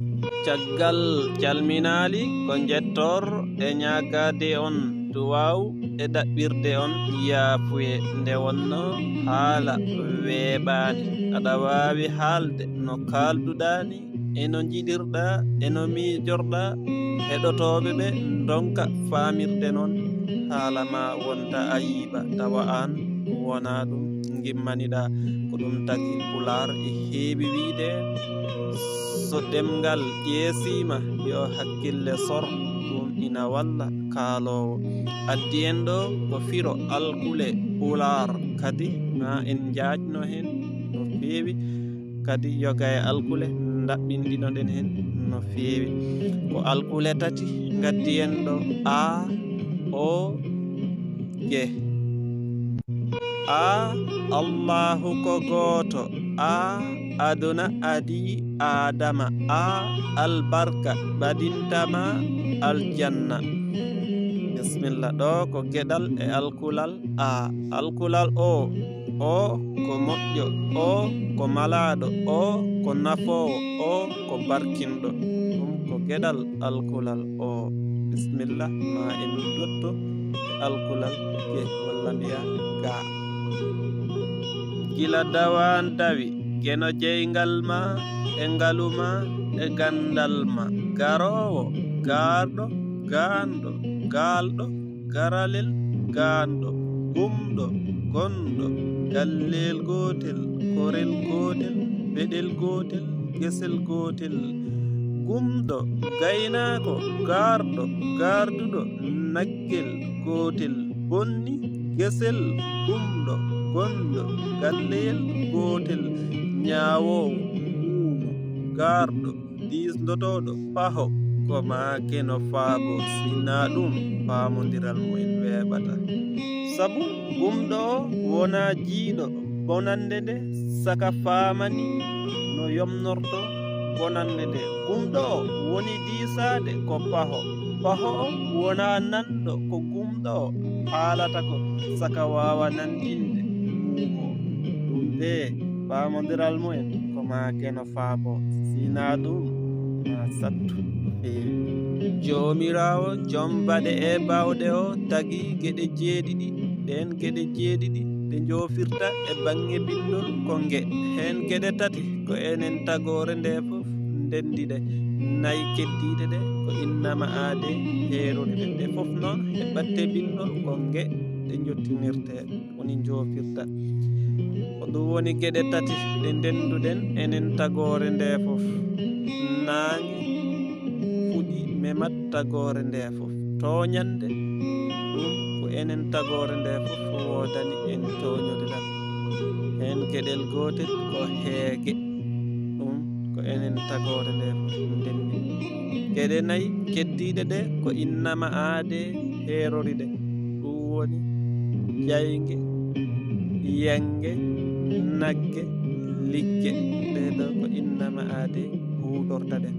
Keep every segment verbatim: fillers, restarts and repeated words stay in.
Caggal calminaali ko njettoor e ñaagaade on duwaaw e ɗaɓɓirde on yaafuye nde wonnoo haala weeɓaani. Aɗa waawi haalde no kaalduɗaa ni, e no njiɗirɗaa, e no miijorɗaa heɗotooɓe ɓe ndonka faamirde noon haala maa wonta ayiiba tawa aan wonaa ɗum ngimmaniɗaa. Ko ɗum tagi Pulaar e heewi wiyde, so ɗemngal ƴeesiima yo hakkille sor, ɗum ina walla kaaloowo. Addi en ɗo ko firo alkule Pulaar, kadi maa en njaajno heen no feewi, kadi yoga e alkule ndaɓɓinɗinoɗen heen no feewi. Ko alkule tati ngaddi en ɗo, A, O, G. A, Allaahu ko gooto. A, aduna adii Aadama. A, albarka ɓadinta ma aljanna. Bisimilla, ɗo ko geɗal e alkulal A. Alkulal O, O ko moƴƴo, O ko malaaɗo, O ko nafoowo, O ko barkinɗo. Ɗum ko geɗal alkulal O. Bisimilla, ma en ndutto e alkulal G walla mbiya Ga. Gila dawaan dawi, geno jeyngal ma e ngalu ma e ganndal ma. Garoowo, gaarɗo, gaanɗo, gaalɗo, garalel, gaanɗo, gumɗo, gonɗo, galleel gootel, korel gootel, beɗel gootel, gesel gootel, gumɗo, gaynaako, gaarɗo, gaarduɗo, naggel gootel, bonni, gesel, gumɗo, gonɗo, galleyel gootel, ñaawoowo, muumo, gaarɗo, diisndotooɗo, paho, ko maa geno faabo, si naa ɗum, paamondiral mumen weeɓata. Sabu gumɗo o wonaa jiyɗo bonannde nde, saka faamani no yomnorto bonannde nde. Gumɗo o woni diisaade ko paho, paho o wonaa nanɗo ko gumɗo o haalata ko, saka waawa nantinde muumo. Ɗum dee, paamondiral mumen ko maa geno faabo, si naa ɗum, maa sattu no feewi. Joomiraawo, jom baɗe e baawɗe o, tagi geɗe jeeɗiɗi. Ɗeen geɗe jeeɗiɗi ɗe njoofirta e baŋŋe binndol ko nge. Heen geɗe tati ko enen tagoore nde fof ndenndi ɗe. Nayi keddiiɗe ɗe ko innama aade heerori ɗe. Ɗe fof noon e ɓatte binndol ko nge ɗe njottinirtee. Woni njoofirta. Ko ɗum woni geɗe tati ɗe ndennduɗen enen tagoore nde fof. Naange fuɗi memat tagoore nde fof. Tooñannde, ɗum ko enen tagoore nde fof woodani en tooñude ɗam. Heen geɗel gootel ko heege. Ɗum ko enen tagoore nde fof ndenndi. Geɗe nayi keddiiɗe ɗe ko innama aade heerori ɗe. Ɗum woni jaynge, yannge, nagge, ligge. Ɗee ɗoo ko innama aade huutorta ɗe.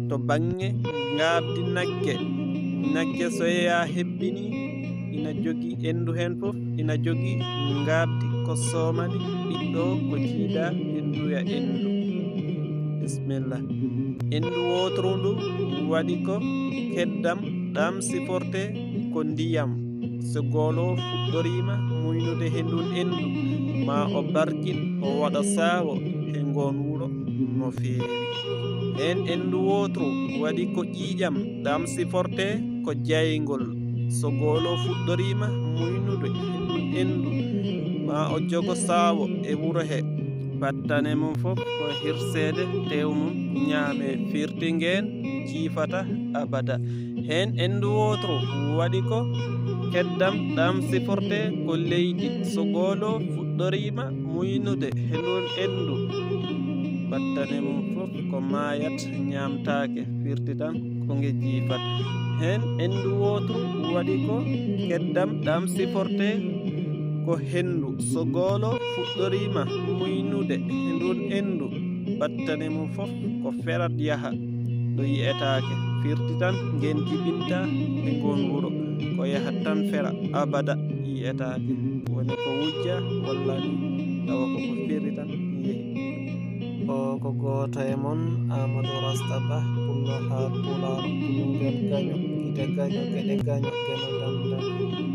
To baŋŋe ngaaɓdi nagge, nagge so yeyaa hebbini, ina jogii enndu heen fof, ina jogii ngaaɓdi ko soomani ɓiɗɗo o ko jiidaa e nduya enndu. Bisimilla. Enndu wootru ndu waɗi ko keddam, ɗam sifortee ko ndiyam. So goolo o fuɗɗoriima muynude he ndun enndu, ma o barkin, o waɗa saawo he ngoon wuro no feewi. Heen enndu wootru waɗi ko ƴiiƴam, ɗam sifortee ko jayngol. So goolo fuɗɗoriima muynude he ndun enndu, ma o jogo saawo e wuro he. Battane mum fof ko hirseede, tew mum ñaame, firti ngeen jiifata abada. Heen enndu wootru waɗi ko keddam, ɗam sifortee ko leydi. So goolo fuɗɗoriima muynude he ndun enndu, battane mum fof ko maayat, ñaamtaake, firti tan ko nge jiifat. Heen enndu wootru waɗi ko keddam, ɗam sifortee ko henndu. So goolo fuɗɗoriima muynude he ndun enndu, battane mum fof ko ferat yaha ɗo yi'etaake, firti tan ngeen jibintaa e ngoon wuro, ko yahat tan fera abada yi'etaake. Woni ko wujja walla ni tawa ko ko feri tan yehi. Ko Ko gooto e mon, Amadou Rasta Ba, pullo haa pulaar, kulungel gaño, gite gaño, geɗe gaño, geno dam dam.